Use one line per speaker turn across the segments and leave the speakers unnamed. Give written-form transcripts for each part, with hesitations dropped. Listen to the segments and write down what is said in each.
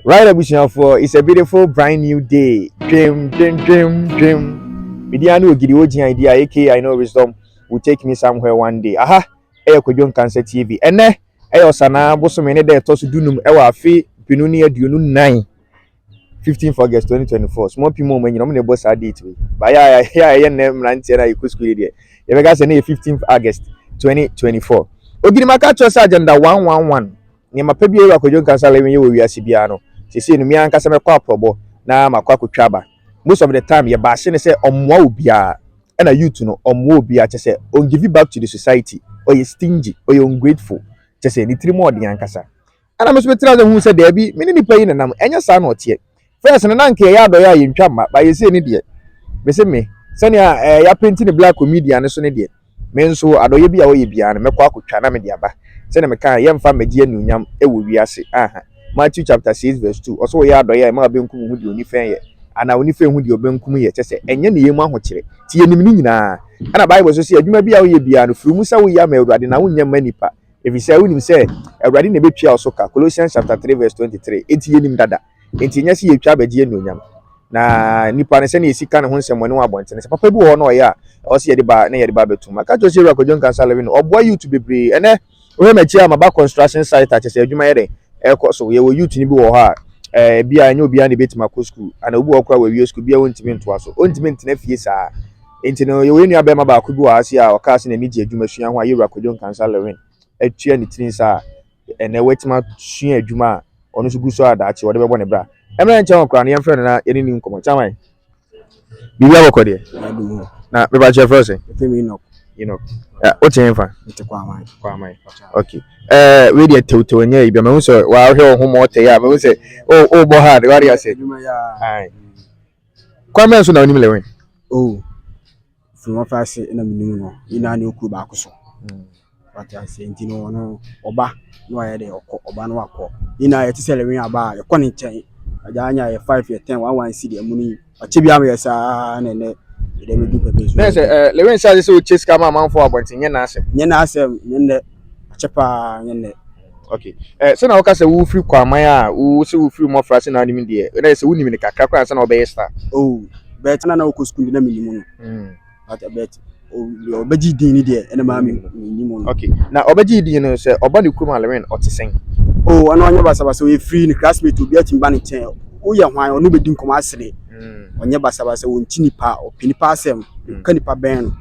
Right, abusuafoɔ, it's a beautiful brand new day. Dream, dream, dream, dream. Media no ogidi ogyina idea, aka I know wisdom will take me somewhere one day. Aha, ɛyɛ Kwadwo Nkansah TV. Ɛnɛ ɛyɛ Ɔsanaa bosome ne da ɛtɔ so 15 ɛwɔ afe 2024, 15 August 2024. Small people mo nyina ɔmo na ɛbɔ saa date wei. Bayɛ a yɛ a ɛyɛ nnɛ mmeranteɛ na yɛkɔ school yi deɛ, yɛbɛka sɛ ne yɛ 15 August 2024. Ogidi maka kyerɛ sɛ agenda 111, nneɛma pa bi a ɛwɔ Kwadwo Nkansah Lilwin yɛ wɔ wiase biara no, seesei no mmea ankasa mɛkɔ aprɔbɔ na makɔ akɔtwa aba. Most of the time yɛba ahye ne sɛ ɔmmoa obiara, ɛna youth no ɔmmoa obiara, kyɛ sɛ ɔn give back to the society. Ɔyɛ stingy, ɔyɛ ungrateful, kyɛ sɛ ne tirim ɔden ankasa. Ɛna me nso metena sɛ hu sɛ daabi, me ne nipa yi nenam, ɛnyɛ saa na ɔteɛ. First no na nka yɛyɛ adɔyɛ a yɛntwa mma ba, yɛsei ne deɛ mese me sɛnea yɛa paint ne black comedian no so ne deɛ, me nso adɔyɛ bi a ɔyɛ biara no mɛkɔ akɔtwa na mede aba. Sɛnea meka, yɛmfa mmɛgye anuonyam ɛwɔ wiase. Aha, Matthew chapter 6 verse 2, ɔsɛ wɔyɛ adɔyɛ a ɛma ɔbɛnkum hu deɛ onifɛn yɛ anaa onifɛn hu deɛ ɔbɛnkum yɛ, kyɛ sɛ ɛnyɛ ne yɛn mu ahokyerɛ ti yɛnim ne nyinaa. Ɛna Bible so sɛ adwuma bi a woyɛ biara no, firi mu sɛ woyɛ ama Awurade na wonyɛ mma nipa, ɛfiri sɛ wonim sɛ Awurade na ɛbɛtua wo so ka. Colossians chapter 3 verse 23. Enti yɛnim dada, enti nyɛ sɛ yɛtwa abɛgye anuonyam na nipa no sɛnea yɛsi ka ne ho nsɛmmɔne wɔ abɔntene sɛ papa bi wɔ hɔ na ɔyɛ a ɛwɔ sɛ yɛde ba na yɛde ba abɛtum. Aka kyerɛ sɛ Ewura Kwadwo Nkansah Lilwin no ɔboa youth bebree. Ɛnɛ wohwɛ m'akyi a, maba construction site a kyerɛ sɛ adwuma yɛ dɛn ɛkɔ so. Yɛwɔ youth no bi wɔ hɔ a bi a ɛnyɛ obiara na ebɛtumi akɔ school, ana obi wɔ hɔ koraa wɔawie school bi a wɔntumi ntoa so, ɔntumi ntena fie saa. Nti no yɛwɔ yɛn nua bɛrima baako bi wɔ ha se a ɔkaa sɛ n'ani gye adwuma sua ho a yɛwura Kwadwo Nkansah Lilwin atua ne tiri nsa a ɛnɛ watumi asua adwuma a ɔno nso gu so a daakye wɔde bɛbɔ ne bra. Ɛmɛ nkyɛn wɔ koraa no, yɛmfrɛ no na yɛne ne nkɔmmɔ. Chairman, biribi abɔkɔ deɛ?
Adum.
Na mepa kyerɛ frɛ sɛ?
Efe mi Enoch.
Enoch, wote hefa?
Mete Kwaman.
Kwaman, okay. Wei deɛ tewtew nyɛ yi bi, mahu sɛ wahwɛ wo ho ma ɔtɛ yi a, mahu sɛ wobɔ hard wade ase.
Adwuma ya.
Aye. Kwan bɛn so na wonim Lilwin?
Oh. Firi wɔn fa ase na menim no. Nyinaa ne okuo baako so. Wate ase, nti no ɔno ɔba na wayɛ dɛ ɔkɔ, ɔba na wakɔ. Nyinaa yɛte sɛ Lilwin aba a, yɛkɔ ne nkyɛn. Agya anya yɛ 5, yɛ 10, 1 1 cedi ɛmu no yi. Ɔkyɛ bi ama yɛ saa na ɛnɛ yɛde bɛdu pɛpɛ so.
Na sɛ Lilwin hyɛ ase sɛ wokyɛ sika ma amanfoɔ wɔ abɔnten, nyɛ n'asɛm?
Nyɛ n'asɛm, nyɛ nnɛ. Ɔkyɛ paa, nyɛ nnɛ.
Okay, sɛ na woka sɛ wofiri Kwaman a, wo sɛ wofiri mmɔfra ase na wonim deɛ, na sɛ wonim ne kakra koraa ansa na wɔbɛyɛ star?
Oh, but na wokɔ sukuu na menim no. But ɔbɛgye din ni deɛ, ɛna maa menim no.
Okay, na ɔbɛgye din no, sɛ ɔba ne kurom a, Lilwin ɔte sɛn?
Oh, ɔno ɔnyɛ basabasa, ɔyɛ free. Ne classmate obi atumi ba ne nkyɛn, woyɛ hwan, ɔno bɛdi nkɔmɔ asere. Ɔnyɛ basabasa, wɔnti nipa, ɔpɛ nipa asɛm, ka nipa bɛn no.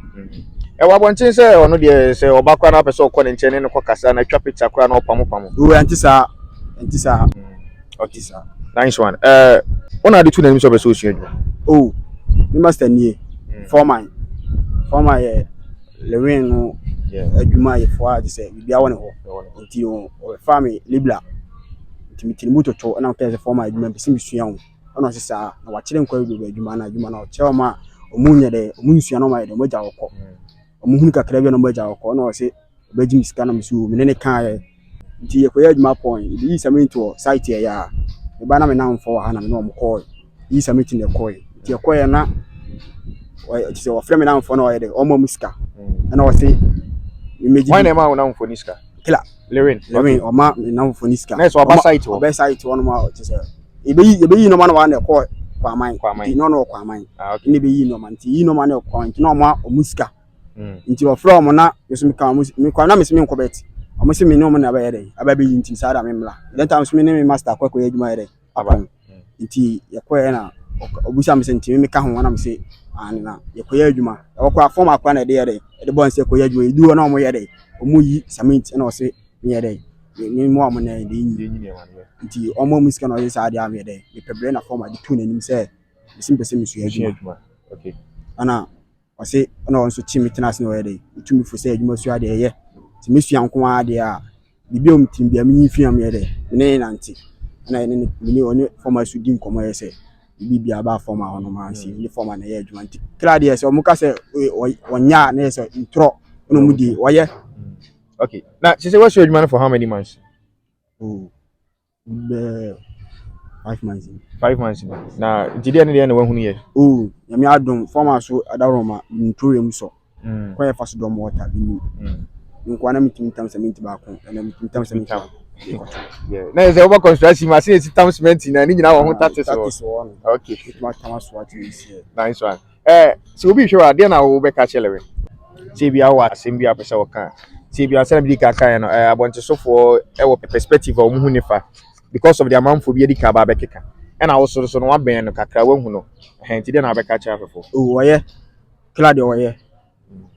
Ɛwɔ abɔnten sɛ ɔno deɛ, sɛ ɔba koraa na apɛ sɛ ɔkɔ ne nkyɛn ne no kɔ kasa na twa picture koraa na ɔpamo pamo.
O, ɛnte saa, ɛnte saa.
Okay.
Ɛnte saa.
Nice one. Wɔn ade tu n'anim sɛ ɔbɛ sɛ osua adwuma?
Oh, me master nie, foreman, foreman yɛ Lilwin no adwuma yɛ foɔ a kyerɛ sɛ biribiara wɔ ne hɔ, nti ɔbɛfa me labourer, nti metene mu toto ɛna ɔkae sɛ foreman adwuma mpɛ sɛ mesua wo, ɛna ɔse saa na wakyerɛ nkwa bebree adwuma na adwuma no ɔkyerɛ wɔn a ɔmo nyɛ dɛ ɔmo nsua na ɔmo ayɛ dɛ ɔmo agya wɔ kɔ, ɔmo hunu kakra bi na ɔmo agya wɔ kɔ, ɛna ɔse ɔbɛgye me sika na me so me ne ne kaeɛ. Nti yɛkɔyɛ adwuma pɔn, yɛbɛyi cement wɔ site yɛ a meba na me namfo wɔ ha na me ne ɔmo kɔɔ yi cement na ɛkɔɛ. Nti ɛkɔɛ na ɔyɛ kyerɛ sɛ wɔfrɛ me namfo na ɔyɛ dɛ ɔma mu sika, ɛna ɔse mmegye.
Wɔn na ɛma wɔn namfo ni sika?
Kila.
Lilwin.
Lilwin ɔma me namfo ni sika.
Na ɛsɛ ɔba site hɔ?
Ɔbɛ site hɔ nom a kyerɛ sɛ yɛbɛyi nneɛma no wa na ɛkɔ Kwaman.
Kwaman.
Nti na ɔno wɔ Kwaman.
Ah, okay.
Ɛna ɛbɛyi nneɛma, nti yi nneɛma no ɛkɔ, nti na ɔma ɔmo sika. Nti ɔfrɛ ɔmo na me meka ɔmo mekɔ na me se menkɔ, bɛt ɔmo se me ne ɔmo na ɛbɛyɛ dɛ aba bɛyi, nti saa da me mmla. Then time so me ne me master akɔ akɔyɛ adwuma yɛ dɛ apɔn, nti yɛkɔɛ na ɔbusa me sɛ nti me meka ho, na me se ane, na yɛkɔyɛ adwuma. Ɛwɔ koraa fɔm akora na ɛde yɛ dɛ ɛde bɔ nsɛ kɔyɛ adwuma. Yɛdu hɔ na ɔmo yɛ dɛ ɔmo yi cement, ɛna ɔse meyɛ dɛ me mmoa ɔmo na ɛde yi. Nti ɔmo mu sika na ɔyɛ saa adeɛ a meyɛ dɛ mepɛ brɛ na fɔm ade tu n'anim sɛ mesi mpɛ sɛ mesua adwuma. Ɛna ɔse ɛna ɔno nso kyi me tena ase na ɔyɛ dɛ otu me fo sɛ adwuma sua deɛ ɛyɛ, nti mesua nko ara deɛ a biribi a ɔmo tirim bia menyi fi a meyɛ dɛ me ne ne nante, ɛna ɛne ne me ne ɔne fɔm so di nkɔmmɔ yɛ sɛ biribi bia ba fɔm a hɔnom a nsi ne fɔm a na ɛyɛ adwuma. Nti kra deɛ sɛ ɔmo ka sɛ ɔnyɛ a, na yɛ sɛ ntorɔ ɛna ɔmo di ɔyɛ.
Okay, na sɛ wɔsua adwuma no for how many months?
Oh, bɛɛ 5 months ni.
5 months ni. Na nti deɛ ne deɛ na wahunu yɛ?
Oh, Nyame adom, fɔm a so adaworoma ntoro mu sɔ kwan yɛ fa so dɔm wɔta bi nim nkoa na metumi tam cement baako, ɛna metumi tam cement baako.
Na yɛ sɛ woba construction mu ase yɛsi tam cement na ne nyinaa wɔ ho tactics wɔ.
Tactics wɔ no. Wotumi atam asoa tumi si yɛ.
Nice one. Sɛ obi hwɛ wɔ adeɛ na wobɛka kyerɛ Lewin. Sɛ ebi awɔ asɛm bi a pɛ sɛ wɔka. Sɛ ebi asɛm bi ka kan no, abɔntesofoɔ ɛwɔ perspective a wɔn ho nifa because of the amanfoɔ bi adi ka ba abɛkeka. Ɛna wo so no wabɛn no kakra, wahu no. Ɛhɛn, nti deɛ na wabɛka kyerɛ afɛfo?
O, ɔyɛ kila deɛ,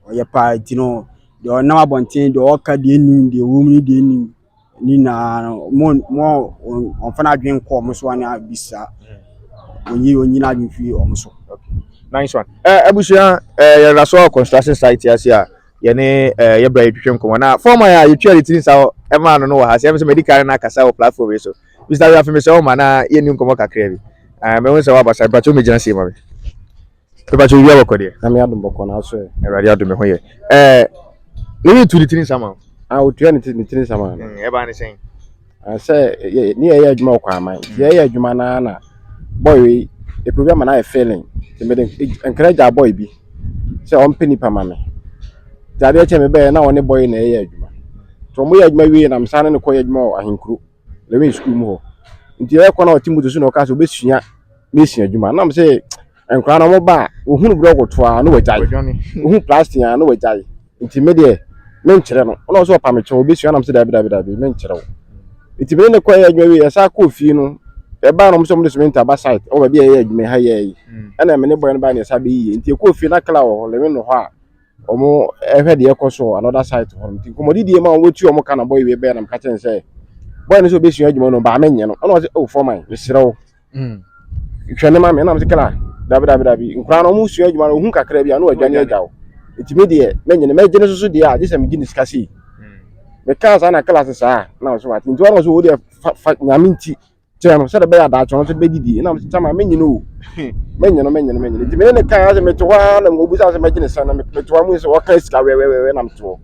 ɔyɛ paa. Nti no deɛ ɔnam abɔnten deɛ, ɔka deɛ nim deɛ ɛwɔ mu ne deɛ nim ne nyinaa no, mo ɔmfa n'adwene nkɔ ɔmo so ane bisa onyi n'adwene firi ɔmo so.
Nice one. Abusua, yɛda so wɔ construction site ase a yɛne yɛbra yɛtwitwe nkɔmmɔ na foreman a yɛtwa ne tiri nsa ɛmaa no wɔ ha sɛ ɛmɛ sɛ madi kan no akasa wɔ platform yi so. Mr. Wiafe, mesɛ wo ma na yɛnni nkɔmmɔ kakra bi. Mehu sɛ woaba sa mpatwo megyina sie ma me. Mpatwo, wia bɔkɔ deɛ?
Na me adom bɔkɔ na so ɛ.
Awurade adom, me ho yɛ. Lewin tu ne tiri nsa ma wo?
A, otua ne tiri nsa ma no.
Ɛbaa ne sɛn?
Ah, sɛ ne yɛyɛ adwuma wɔ Kwaman nti yɛyɛ adwuma naa na boy wei ɛpɛ bi ama no ayɛ feeling, nti mede nkra gya boy bi sɛ ɔmpɛ nipa ma me. Nti adeɛ kyɛ me bɛyɛ na ɔne boy na ɛyɛ adwuma, nti ɔmo yɛ adwuma wie na mesan ne no kɔyɛ adwuma wɔ Ahenkuro Lewin school mu hɔ. Nti yɛkɔ na ɔte moto so na ɔka sɛ obɛsua mesua adwuma nam sɛ nkora no ɔmo ba a, ohunu brɔko to a na wagyae, ohun plastic a na wagyae. Nti me deɛ menkyerɛ no, ɔna ɔsɛ ɔpa me kyɛw, obɛsua nam sɛ dabi, dabi, dabi, menkyerɛ wo. Nti me ne kɔ yɛ adwuma wie, yɛsa kɔɔ fie no, ɛbaa no ɔmo sɛ ɔmo de cement aba site ɔwɔ baabi a yɛyɛ adwuma ha yɛ yi, ɛna me ne boy no baa ne yɛsa bɛyi yie. Nti yɛkɔɔ fie na kala wɔ hɔ, Lewin wɔ hɔ a ɔmo ɛhwɛ deɛ ɛkɔ so wɔ another site hɔ no. Nti nkɔmmɔdidie ma ɔmo tu ɔmo ka na boy wei bɛyɛ na meka kyerɛ no sɛ boy no sɛ obɛsua adwuma no baa menyɛ no, ɔna ɔsɛ, "Oh, foreman, mesrɛ wo, hwɛ ne ma me." Ɛna mo sɛ, "Kala, dabi, dabi, dabi, nkwaraa no ɔmo sua adwuma no, ohun kakra bi a na wadwane agya wo. Nti me deɛ mɛnyɛ no, mɛgye ne soso deɛ a gye sɛ megye ne sika sei." Mekaa saa na kala se saa na ɔso wate. Nti wɔn nso wo deɛ fa Nyame nti kyerɛ no sɛde bɛyɛ adaakye ɔno nso bɛdidi. Ɛna mo sɛ kyama menyɛ no o, menyɛ no, menyɛ no, menyɛ no. Nti mene ne kaa sɛ mete hɔ ara na obusa sɛ mɛgye ne sɛn, na mete hɔ mu sɛ wɔka sika wɛwɛwɛwɛ na mete hɔ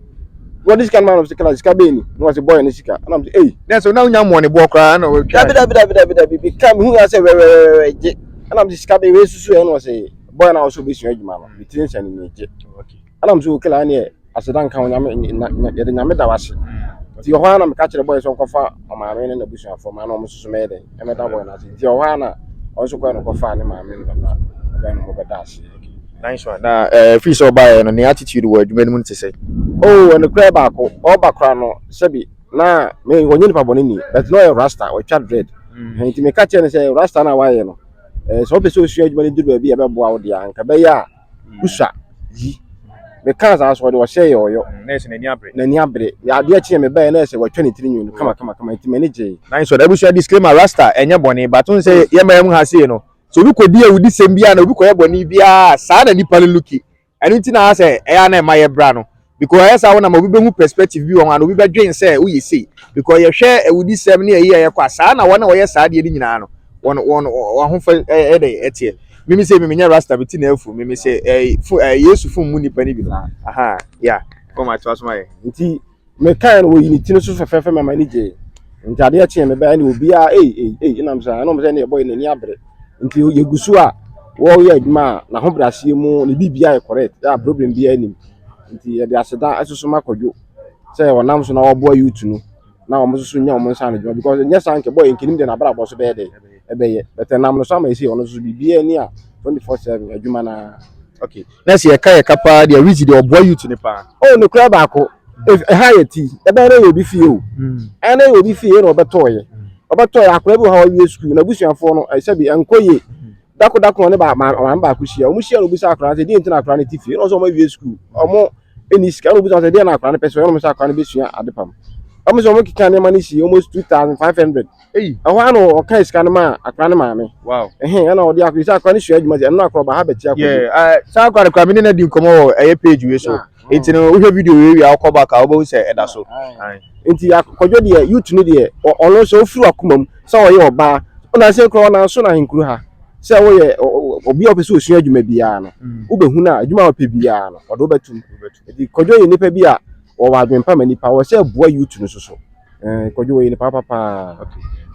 wɔde sika no ma no sɛ, "Kala, sika bɛyɛ ni?" Na wɔsɛ boy ne sika. Ɛna mo sɛ, "Ei."
Na sɛ na wonya mmɔ ne boɔ koraa na wɔatwa?
Dabi, dabi, dabi, dabi, dabi, bi ka mehu ya sɛ wɛwɛwɛwɛ gye. Ɛna mo sɛ, "Sika bɛyɛ wei susu?" Ɛna wɔsɛ boy na wɔsɛ obɛsua adwuma no ne tiri nsa ne ne gye. Ɛna mo sɛ, "Okela, ɛneɛ aseda nka wo Nyame, yɛde Nyame da wase." Nti ɛhɔ ara na meka kyerɛ boy sɛ ɔnkɔfa ɔmaame ne n'abusuafoɔ ma na ɔmo soso mɛyɛ dɛn ɛmɛda boy no ase. Nti ɛhɔ ara na ɔno nso kɔɛ no kɔfaa ne maame ne papa ɛbɛn no ɔmo ase.
Nice one. Na firi sɛ ɔbaeɛ no, ne attitude wɔ adwuma no mu no te sɛ?
Oh, ɛno koraa baako ɔba koraa no, sɛbi na me ɔnyɛ nipa bɔne ni, but na ɔyɛ rasta, ɔtwa dread. Nti meka kyerɛ no sɛ rasta no a wayɛ no, sɛ wopɛ sɛ osua adwuma no duru baabi a ɛbɛboa wo deɛ a, nka bɛyɛ a wosua yi. Meka saa so ɔde ɔhyɛ yɛ ɔyɔ.
Na ɛsɛ n'ani abere.
N'ani abere. Adeɛ kyeɛ me bɛyɛ na ɛsɛ watwa ne tiri nwii no kama kama kama, nti m'ani gyee.
Nice one. Abusua, disclaimer, rasta ɛnyɛ bɔne, but n sɛ yɛma mu ha sei no, sɛ obi kɔdi awudi sɛm biara na obi kɔyɛ bɔne biara, saa na nipa no look. Ɛno nti na sɛ ɛyɛ na ɛma yɛ bra no, because ɛyɛ saa wonam obi bɛhu perspective bi wɔ ho ana obi bɛdwen sɛ woyɛ sei, because yɛhwɛ awudi sɛm ne ɛyi a yɛkɔ a, saa na wɔn a wɔyɛ saa adeɛ no nyinaa no wɔn ahofa ɛyɛ dɛ ɛteɛ. Mimi sɛ mimi nyɛ rasta bi ti na afu mimi sɛ ɛɛ fu ɛɛ Yesu fun mu nipa ni bi no aha ya kɔn ma to asoma yɛ.
Nti mekae no, wɔyi ne ti no so fɛfɛɛfɛ ma m'ani gyee. Nti adeɛ kyeɛ me bɛyɛ ne obiara ei ei ei, ɛnam sɛ ɛnam sɛ ne yɛbɔ yɛ n'ani abere. Nti yɛgu so a wɔreyɛ adwuma a n'ahobrɛaseɛ mu ne biribiara yɛ correct a problem biara anim. Nti yɛde aseda ɛsoso ma Kwadwo sɛ ɔnam so na ɔboa youth no na wɔn nso so nya wɔn nsa ano adwuma, because nyɛ saa nkɛ bɔ yɛ nkenim deɛ n'abrabɔ so bɛyɛ dɛ ɛbɛyɛ, but ɛnam no so ama esi ɔno nso biribiara ni a 24/7 adwuma naa.
Okay, na sɛ yɛka paa deɛ, Rizzy deɛ ɔboa youth ne paa.
Oh, ne kura baako ɛha yɛ ti ɛbɛyɛ dɛ yɛ obi fie o, ɛyɛ dɛ yɛ obi fie na ɔbɛtɔɔyɛ. Akora bi wɔ ha a ɔwie sukuu na abusuafoɔ no ɛsɛ bi ɛnkɔ yie. Dako dako ɔne ba maame baako hyia, ɔmo hyia na obisa akora sɛ deɛ nti na akora no ti fie, ɛna ɔsɛ ɔmo awie sukuu, ɔmo ɛni sika. Ɛna obisa sɛ deɛ na akora no pɛ sɛ ɔmo sɛ akora no bɛsua ade pam. Ɔmo sɛ ɔmo keka nneɛma no si almost 2,500. Ɛhɔ ara na ɔka sika no ma akora no maame. Ɛhɛn, ɛna ɔde akora sɛ akora no sua adwuma sɛ ɛno akora ɔba ha bɛte akɔ.
Yeah, saa akora no kora me ne no di nkɔmmɔ wɔ ɛyɛ page wei so. Nti no wohwɛ video wei wie a, wokɔ back a, wobɛhu sɛ ɛda so.
Nti Akɔdwo deɛ, youth no deɛ, ɔno sɛ ofiri akoma mu sɛ ɔyɛ ɔbaa ɔna sɛ kora ɔna so na ahenkuro ha sɛ woyɛ obi a ɔpɛ sɛ osua adwuma biara no, wobɛhu no a adwuma a ɔpɛ biara no ɔde wobɛtum. Nti Kɔdwo yɛ nipa bi a wɔwɔ adwene pa ma nipa, wɔ sɛ boa youth no soso. Kɔdwo wɔyɛ nipa papaa.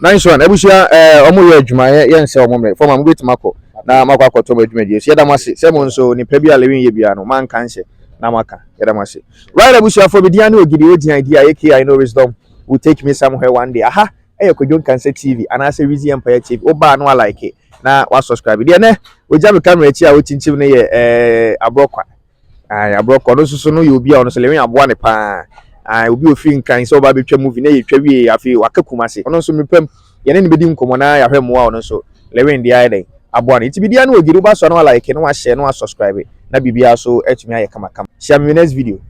Nice one. Abusua, ɔmo yɛ adwuma yɛ yɛn sɛ ɔmo mmerɛ fɔm a mobɛtumi akɔ na makɔ akɔtɔ mo adwumadie so. Yɛda mo ase sɛ mo nso nipa bi a Lewin yɛ biara no manka nhyɛ na maka. Yɛda mo ase. Right, abusuafoɔ, media ne Ogidi Ogyina Idi a aka I Know Wisdom. will take me somewhere one day. Aha ɛyɛ Kwadwo Nkansa TV anaasɛ Wizzy Empire TV. Wobaa no, like na wa subscribe. Deɛ nɛ ogya me camera akyi a wokyinkyim no yɛ Aborɔkwa. Ayi, Aborɔkwa ɔno nso so no yɛ obi a ɔno nso Lilwin aboa ne paa. Ayi, obi ofiri Nkran sɛ ɔba abɛtwa movie na yɛtwa wie, afei waka Kumase. Ɔno nso mepam yɛne ne bɛdi nkɔmmɔ na yɛahwɛ mmoa a ɔno nso Lilwin deɛ ayɛ dɛn aboa no. Nti biribiara no wɔ giri woba so a, na wa like na wa share na wa subscribe na biribiara so atumi ayɛ kamakama. Hyia me next video.